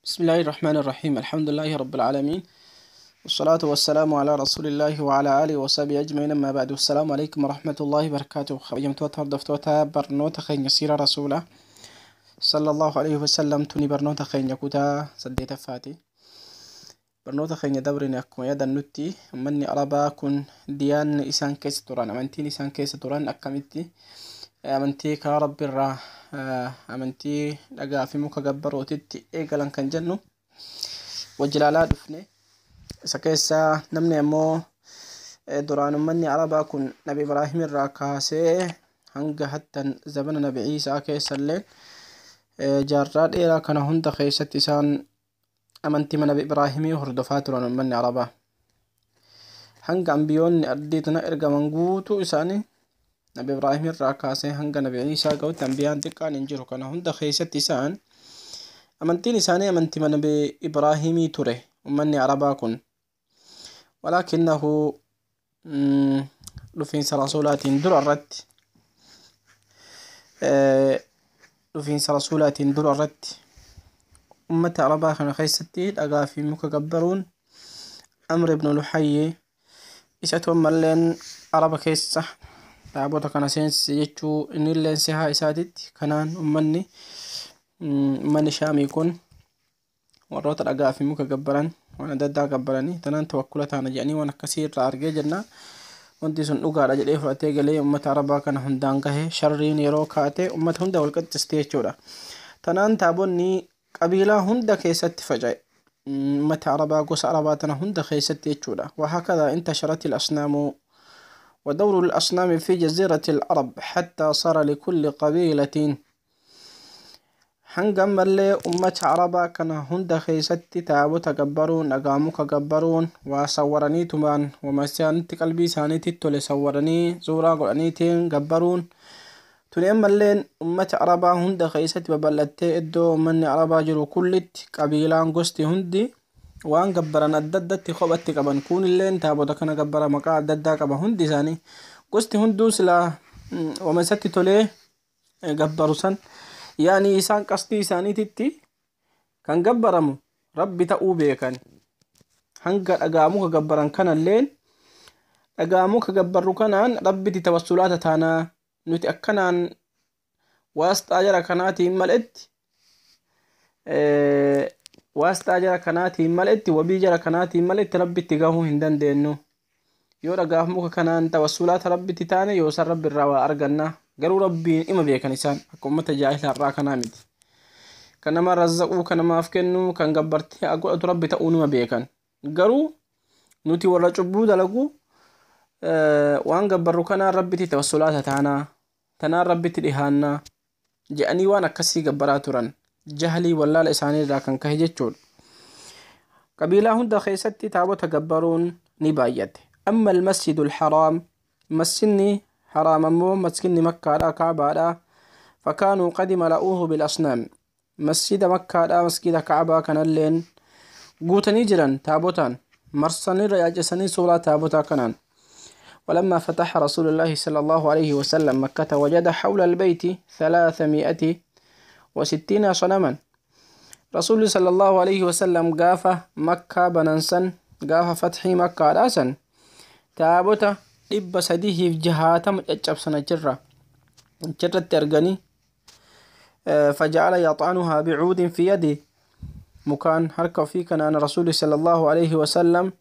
بسم الله الرحمن الرحيم. الحمد لله رب العالمين، والصلاة والسلام على رسول الله وعلى آله وصحبه أجمعين، أما بعد، السلام عليكم ورحمة الله وبركاته. Kabajamtoota hordoftoota barnoota keenya siira rasuula صلى الله عليه وسلم، tuni barnoota keenya kutaa saddeetaffaati. Barnoota keenya dabrine akkuma yaadannutti, uummanni Arabaa kun diyaanni isaan keessa turan, amantiin isaan keessa turan akkamitti amantii karaa Rabbiirraa amantii dhagaa fi muka gabbarootitti eegalan kan jennu wajji ilaalaa dhufne. Isa keessaa namni ammoo duraan uummanni Arabaa kun Nabi Ibraahim irraa kaasee hanga hattan zamana Nabi Iisaa keessa illee, jaarraa dheeraa kana hunda keessatti isaan amantii Nabi Ibraahimii hordofaa turan. Uummanni Arabaa hanga ambiyoonni ardii tana ergaman guutuu isaanii Nabi Ibraahim irraa kaasee hanga Nabi Iisaa ga'utti ambiyaan xiqqaan hin jiru. Kana hunda keessatti isaan amantiin isaanii amantii Nabi Ibraahimii ture uummanni Arabaa kun. ولكنه dhufiinsa rasuulaatiin dura irratti, dhufiinsa rasuulaatiin dura irratti ummata Arabaa kana keessatti dhagaa fi muka gabbaruun Amr ibn Luhayyi isatu ammalleen Araba keessa taabota kana seensise jechuu innilleen sihaa isaatitti. Kanaan ummanni Shaamii kun warroota dhagaa fi muka gabbaran, waan adda addaa gabbaranii tanaan tawakkula taana jedhanii waan akkasii irraa argee jenna, wanti sun dhugaadha jedhee fudhatee galee ummata Arabaa kana hundaan gahe. Sharriin yeroo kaate ummata hunda wal qaxxiste jechuudha. Tanaan taabonni qabiilaa hunda keessatti faca'e, ummata Arabaa, gosa Arabaa tana hunda keessatti jechuudha. وهكذا انتشرت الأصنام ودور الأصنام في جزيرة العرب حتى صار لكل قبيلة. Hanga ammallee ummata Arabaa kana hunda keessatti taabota gabbaruun, dhagaa muka gabbaruun, waa sawwaraniitumaan wama isaanitti qalbii isaaniitti tole sawwaranii suuraa godhaniitiin gabbaruun tuni ammalleen ummata Arabaa hunda keessatti babal'attee, iddoo ummanni Arabaa jiru kullitti qabiilaan, gosti hundi waan gabbaran adda addatti kophatti qaban. Kunilleen taabota kana gabbara, maqaa adda addaa qaba hundi isaanii. Gosti hunduu silaa wama isatti tolee gabbaru san, yaani isaan qasdii isaaniititti kan gabbaramu Rabbi ta'uu beekan. Hanga dhagaa muka gabbaran kanalleen, dhagaa muka gabbarru kanaan Rabbitti tawassulaata taanaa, nuti akkanaan waasxaa jara kanaatiin maletti, waasxaa jara kanaatiin maletti, wabii jara kanaatiin maletti Rabbitti gahuu hin dandeenyu. Yoo dhagaaf muka kanaan tawassulaata Rabbitti taane, yoo san Rabbi irraa waa arganna. Garuu Rabbiin ima beekan isaan, akka ummata jaahila har'aa kanaa miti. Kan nama razzaquu, kan namaaf kennu, kan gabbartee godhatu Rabbi ta'uu nima beekan. Garuu nuti warra cubbuu dalagu waan gabbarru kanaan Rabbitti tawassulaata taanaa, tanaan Rabbitti dhihaannaa jedhanii waan akkasii gabbaraa turan, jahlii wallaala isaanii irraa kan kahe jechuudha. Qabiilaa hunda keessatti taabota gabbaruun ni baay'ate. أما المسجد الحرام، مسجدني حرام ammoo masjidni Makkaadha, Kaabaadha، فكانوا قد ملؤوه بالأصنام. Masjida Makkaadha, masjida Kacbaa kanalleen guutanii jiran taabotaan marsanii yaachisanii suuraa taabotaa kanaan. ولما فتح رسول الله صلى الله عليه وسلم مكة وجد حول البيت 360 صنما. رسول صلى الله عليه وسلم gaafa مكة banansan, gaafa فتح مكة راسا، taabota 360 caccabsan achirratti arganii. فجعل يطعنها بعود في يده. Mukaan harka ofii kanaan rasuuli صلى الله عليه وسلم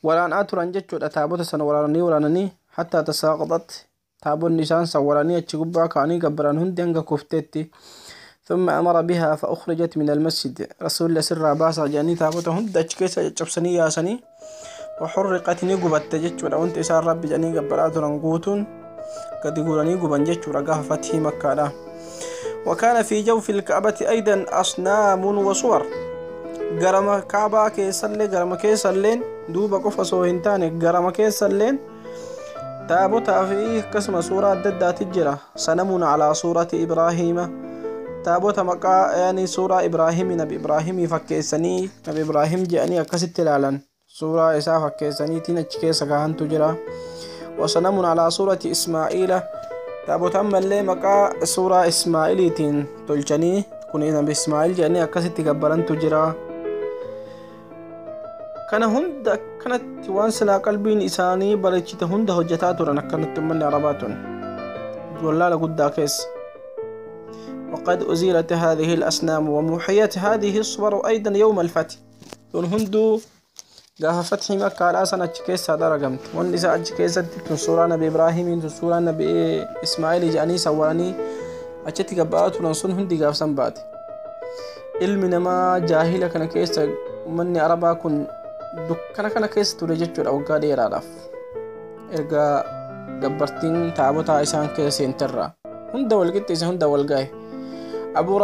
waraanaa turan jechuudha. Taabota sana waraananii waraananii حتى تساقطت. Taabonni isaan sawwaranii achi gubbaa ka'anii gabbaran hundi hanga kufteetti. ثم أمر بها فأخرجت من المسجد. رسول sirraa baasaa jedhanii taabota hunda achi keessa caccabsanii yaasanii. وحرقت, ni gubatte jechuudha. Wanti isaan Rabbi jedhanii gabbaraa turan guutuun gadi guuranii guban jechuudha gaafa fathii Makkaadha. وكان في جوف الكعبة أيضا أصنام وصور. Garama Kaabaa keessallee, garama keessalleen, duuba qofa osoo hin taane garama keessalleen taabotaa fi akkasuma suuraa adda addaati jira. صنم على صورة إبراهيم, taabota maqaa yaani suuraa Ibraahimii, Nabi Ibraahimii fakkeessanii, Nabi Ibraahim jedhanii akkasitti ilaalan, suuraa isaa fakkeessaniitiin achi keessa kahantu jira. وصنم على صورة إسماعيل, taabota ammallee maqaa suuraa Ismaa'iliitiin tolchanii Kun Nabi Ismaa'il jedhanii akkasitti gabbarantu jira. Kana hunda akkanatti waan silaa qalbiin isaanii bareechite hunda hojjetaa turan akkanatti uummanni Arabaa tun wallaala guddaa keessa. وقد أزيلت هذه الأصنام ومحيت هذه الصور أيضا يوم الفتح. Tun hunduu gaafa fatxii Makkaadhaa san achi keessaa daragamte. Wanni isaa achi keessatti tun suuraa Nabi Ibraahimiin, tun suuraa Nabi Ismaa'ilii jedhanii sawwaranii achitti gabbaraa turan sun hundi gaafsan baate. Ilmi namaa jaahila kana keessa uummanni Arabaa kun dukkana kana keessa ture jechuudha waggaa dheeraadhaaf. Erga gabbartiin taabotaa isaan keessa seenterraa hunda wal qixxeesse, hunda wal gahe. Abu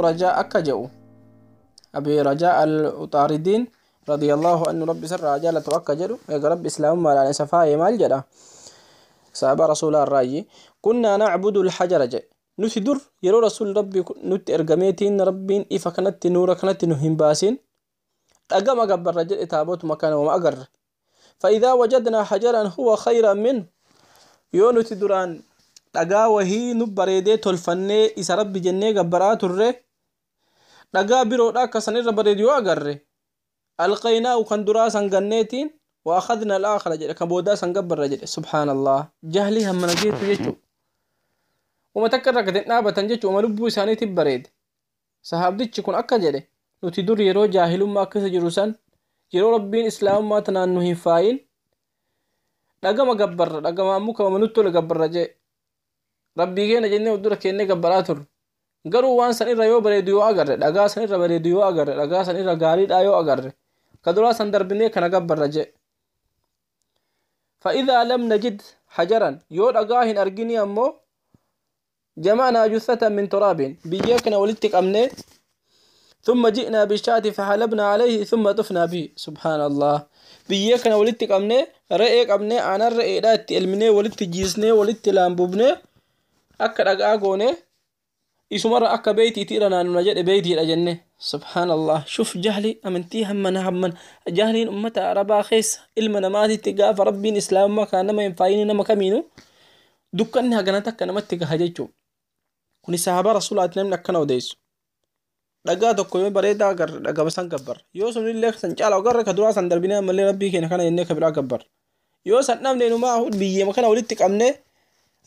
Rajaa akka jedhu, Abi Rajaa al-Uxaaridiin radiyallahu anhu, Rabbi isarraa jaalatu, akka jedhu, eega Rabbi islaamummaadhaan isa faaye, maal jedha? Sahaaba rasuulaa irraayyi. "Kunnaa nacbudu alxajara" jedhe. Nuti dur yeroo rasuul Rabbi nutti ergameetiin Rabbiin ifa kanatti, nuura kanatti nu hin baasin, dhagama gabbarra jedhe, taabotuma kana wama agarre. فإذا وجدنا حجرا هو خيرا منه, yoo nuti duraan dhagaa wahii nu bareedee tolfannee isa Rabbi jennee gabbaraa turre, dhagaa biroodha akka sanirra bareedu yoo agarre, ألقيناه, kan duraa san ganneetiin, وأخذنا الآخر jedhe, kan boodaa san gabbarra jedhe. Subhaanallah, jahlii hammana geettu jechuu. Uma takka irra gadi dhaabatan jechuu, uma lubbuu isaaniitiif bareede. Sahaabdichi kun akka jedhe, nuti dur yeroo jaahilummaa keessa jiru san, yeroo Rabbiin islaamummaa tanaan nu hin faayin, dhagama gabbarra, dhagama ammoo kama nutti tole gabbarra jee, Rabbii keenya jennee dura kennee gabbaraa turre. Garuu waan san irra yoo bareedu yoo agarre, dhagaa san irra bareedu yoo agarre, dhagaa san irra gaariidha yoo agarre, ka duraa san darbinee kana gabbarra jee. فإذا لم نجد حجرا, yoo dhagaa hin argini ammoo, جمعنا جثة من تراب, biyyee kana walitti qabnee, ثم جئنا بالشاة فحلبنا عليه ثم طفنا به. سبحان الله, biyyee kana walitti qabnee, re'ee qabnee, aanan re'eedhaa itti elminee, walitti jiisnee, walitti laambubnee, akka dhagaa goonee, isumarra akka beeytiitti irra naannuna jedhe, beeytiidha jenne. Subhaanallah, shuf jahli amantii hammana hamman jahliin ummata Arabaa keessa. Ilma namaatitti gaafa Rabbiin islaamummaa kana nama hin faayini, nama kamiinu dukkanni hagana takka namatti gaha jechuu. Kuni sahaaba rasuulaati namni akkana odeessu. Dhagaa tokko yoo bareedaa agarre, dhagama san gabbarra. Yoo sunillee san caala agarre, ka duraa san darbinee ammallee Rabbii keenya kana jennee ka biraa gabbarra. Yoo san dhabne, numaa biyyeema kana walitti qabnee,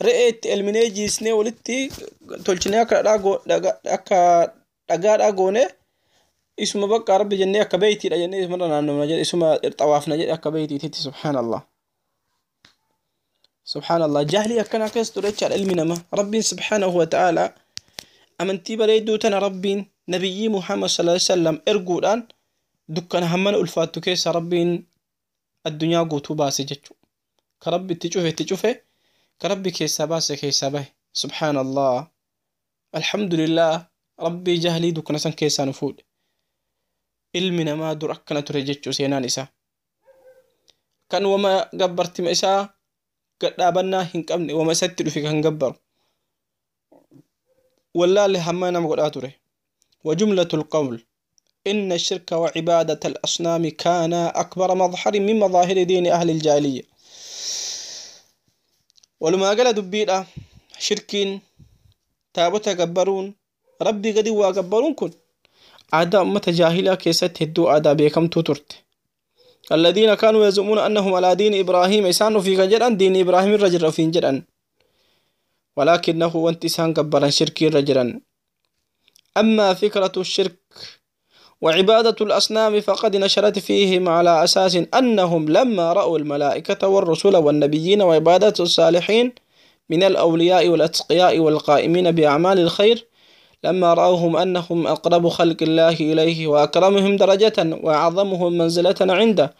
re'ee itti elminee, jiisnee, walitti tolchinee, akka dhagaadhaa goonee, isuma bakka Rabbi jennee, akka beeytiidha jennee isuma naannofna jedhe, isuma xawaafna jedhe akka beeytiititti. Subhaanallah, subhaanallah, jahlii akkanaa keessa ture jechaadha ilmi namaa. Rabbiin subhaanahu wa ta'aalaa amantii bareedduu tana Rabbiin nabiyyii Muhammad sallallahu alaihi wasallam erguudhaan dukkana hammana ulfaattu keessa Rabbiin addunyaa guutuu baase jechuudha. Ka Rabbi itti cufe itti cufe, ka Rabbi keessaa baase keessaa bahe. Subhaanallah, alhamdulillah, Rabbii jahlii dukkana san keessaa nu fuudhe. Ilmi namaa dur akkana ture jechuu seenaan isaa. Kan wama gabbartima isaa gadhaabannaa hin qabne, wama isatti dhufe kan gabbaru. Wallaalle hamma nama godhaa ture. وجملة القول إن الشرك وعبادة الأصنام كان أكبر مظهر من مظاهر دين أهل الجاهلية. Walumaa gala dubbiidha, shirkiin, taabota gabbaruun, Rabbii gadi waa gabbaruun kun aadaa ummata jaahilaa keessatti hedduu aadaa beekamtuu turte. الذين كانوا يزعمون أنهم على دين إبراهيم, إسان في jedhan دين إبراهيم الرجل في jedhan, ولكنه wanti isaan gabbaran shirkii irra jiran. أما فكرة الشرك وعبادة الأصنام فقد نشرت فيهم على أساس أنهم لما رأوا الملائكة والرسل والنبيين وعبادة الصالحين من الأولياء والأتقياء والقائمين بأعمال الخير، لما رأوهم أنهم أقرب خلق الله إليه وأكرمهم درجة وأعظمهم منزلة عنده،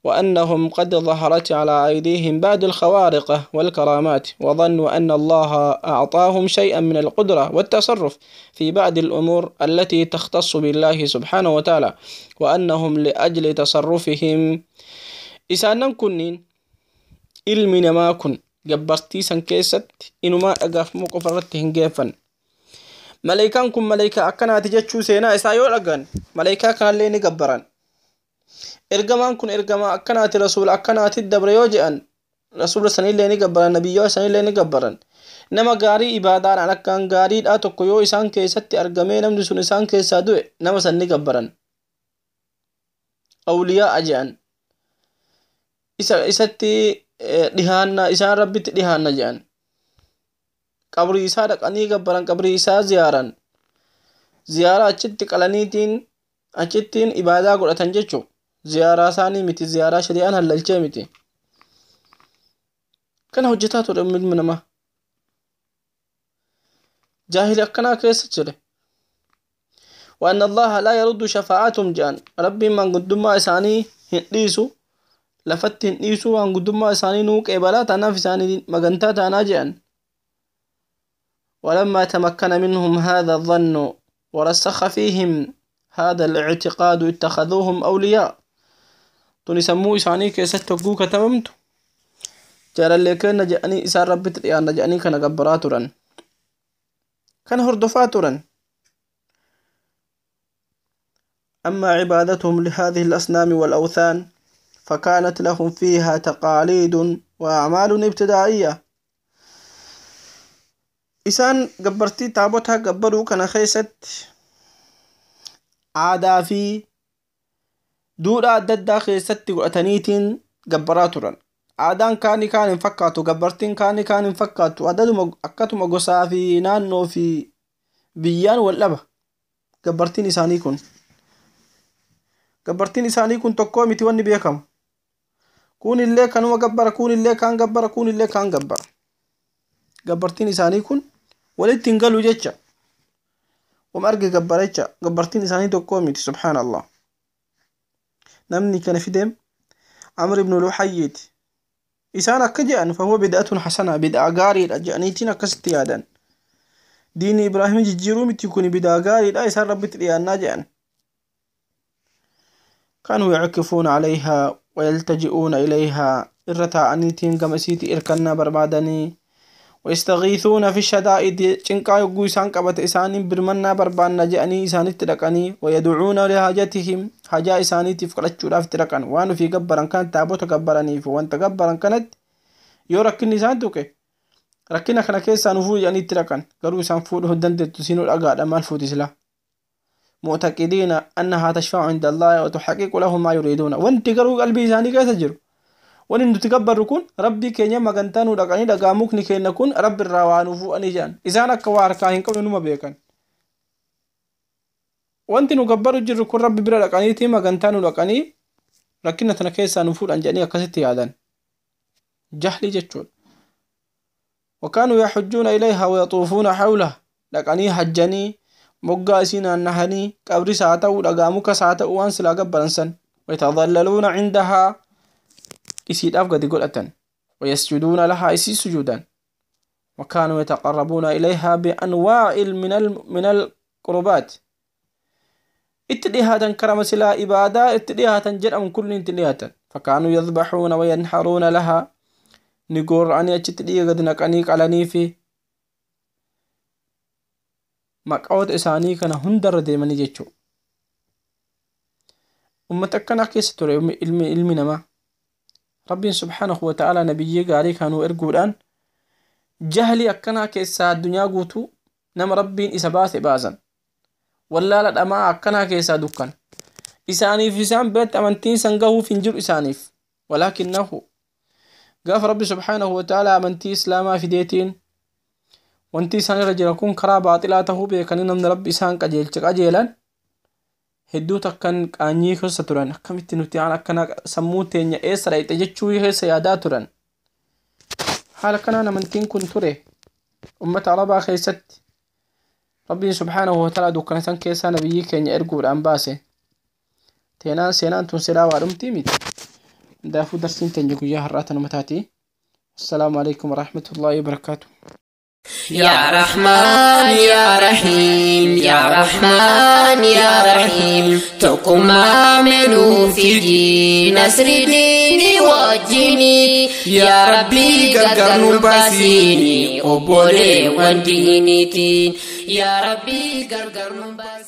وأنهم قد ظهرت على أيديهم بعض الخوارق والكرامات، وظنوا أن الله أعطاهم شيئا من القدرة والتصرف في بعض الأمور التي تختص بالله سبحانه وتعالى، وأنهم لأجل تصرفهم. Isaanan kunniin ilmi namaa kun gabbartii san keessatti inumaa dhagaafamuu qofa irratti hin geeffan. Maleekaan kun maleekaa akkanaati jechuu seenaa isaa yoo dhagan, maleekaa kanallee ni gabbaran. Ergamaan kun ergamaa akkanaati, rasuula akkanaati dabre yoo jedhan, rasuula sanillee ni gabbaran, nabiyyoota sanillee ni gabbaran. Nama gaarii ibaadaadhaan akkaan gaariidhaa tokko yoo isaan keessatti argamee namni sun isaan keessaa du'e nama san ni gabbaran. Awliyaa je'an. Isatti dhihaanna, isaan rabbitti dhihaanna je'an. Qabrii isaa dhaqanii gabbaran, qabrii isaa ziyaaran. Ziyaaraa achitti qalaniitiin achittiin ibaadaa godhatan jechuudha. Ziyaaraa isaanii miti, ziyaaraa shari'aan hallalchee miti. Kana hojjetaa ture ilmi namaa. Jaahili akkanaa keessa jire. وأن الله لا يرد شفاعتهم جان ربي من قدما إساني هنديسو لفت هنديسو وان قدما إساني نوك إبلا تانا في إساني مغنتا تانا جان. ولما تمكن منهم هذا الظن ورسخ فيهم هذا الاعتقاد اتخذوهم أولياء. تنسمو إساني كيست تقوك تممت جال اللي كان جأني إسان ربي تريان جأني كان قبراترا كان هردفاترا. أما عبادتهم لهذه الأصنام والأوثان فكانت لهم فيها تقاليد وأعمال ابتدائية. إسان قبرتي تابوتها قبروا كان خيست عادا في دورا ددا خيست قرأتنيتين قبراترا. عادان كاني كان فكاتو قبرتين كاني كان فكاتو عدد أكتم قصا في نانو في بيان واللبة قبرتين إساني كن gabbartiin isaanii kun tokkoo miti wanni beekamu. Kun illee kanuma gabbara, kun illee kaan gabbara, kun illee kaan gabbara. Gabbartiin isaanii kun walitti hin galu jecha. Wam arge gabbara jecha. Gabbartiin isaanii tokkoo miti, subhaanallah. Namni kana fideem Amr ibn Luhayyiiti. Isaan akka jedhan fahuwa bid'atun hasana, bid'aa gaariidha jedhaniitiin akkasitti yaadan. Diinii Ibraahim jijjiiruu miti kun bid'aa gaariidha, isaan rabbitti dhiyaannaa jedhan. كانوا يعكفون عليها ويلتجئون إليها إرتا أنيتين قمسيتي إركنا بربادني ويستغيثون في الشدائد شنكا يقو إسان قبت إسان برمنا بربان جأني إسان اتركني ويدعون لحاجتهم حاجة إساني تفقلتشو لاف تركن وانو في قبرا كانت تابوت قبرني وانت قبرا كانت يوركني إسان توكي ركنا خنا كيسا نفو جأني اتركن قالوا إسان فوله الدندت تسينو الأقاد أما الفوت إسلا معتقدين أنها تشفع عند الله وتحقق لهم ما يريدون. وانت قالوا قلبي إساني كيف تجروا وان تكبر ركون ربي كينيا مغنتانو دقاني دقاموك نكي نكون رب الروانو فو أنيجان إسانا كوار كاهن كون نما بيكن وانت نكبر جر كون ربي برا دقاني تي مغنتانو دقاني لكن تنكيسا نفول أنجاني أكستي آدان جهلي جتشول. وكانوا يحجون إليها ويطوفون حوله دقاني حجني moggaa isii naannahanii qabris haa ta'u dhagaa mukas haa ta'u waan silaa gabbaran san wayatadhallaluuna cindahaa isiidhaaf gadi godhatan wayasjuduuna lahaa isii sujuudan wakaanuu yataqarrabuuna ilayhaa bianwaa'il min alqurubaat itti dhihaatan karama silaa ibaadaa itti dhihaatan jedhamu kulli itti dhihaatan fakaanuu yadbaxuuna wayanxaruuna lahaa ni goora'anii achitti dhiiga gadi naqanii qalanii fi maqaawota isaanii kana hundarra deemanii jechuudha. Uummata akkanaa keessa ture ilmi namaa. Rabbiin subhaanahu wa ta'ala nabiyyii gaarii kanuu erguudhaan jahli akkanaa keessaa addunyaa guutuu nama rabbiin isa baase baasan. Wallaala dhamaa akkanaa keessaa dukkan. Isaaniif isaan biratti amantiin san gahuuf hin jiru isaaniif. Walaakinnahu gaafa rabbi subhaanahu wa ta'ala amantii islaamaa fideetiin wanti isaan irra jira kun karaa baaxilaa tahuu beekanii namni rabbi isaan qajeelche qajeelan hedduu takkan qaanyii keessa turan akkamitti nuti aan akkana sammuu teenya eessa dhayxe jechuu keessa yaadaa turan. Haala kanaan amantiin kun ture ummata arabaa keessatti rabbiin subhaanahu wa ta'ala dukkana san keessaa nabiyyii keenya erguudhaan baase. Teenaan seenaan tun silaa waa dhumtii miti. Hundaafuu darsiin teenya guyyaa har'aa tanuma taati. Assalaamu alaikum warahmatullaahi wabarakaatu. يا رحمن يا رحيم يا رحمن يا رحيم تقوم منو في نصر ديني وجيني يا ربي قرقر باسيني أبولي وديني يا ربي قرقر باسيني.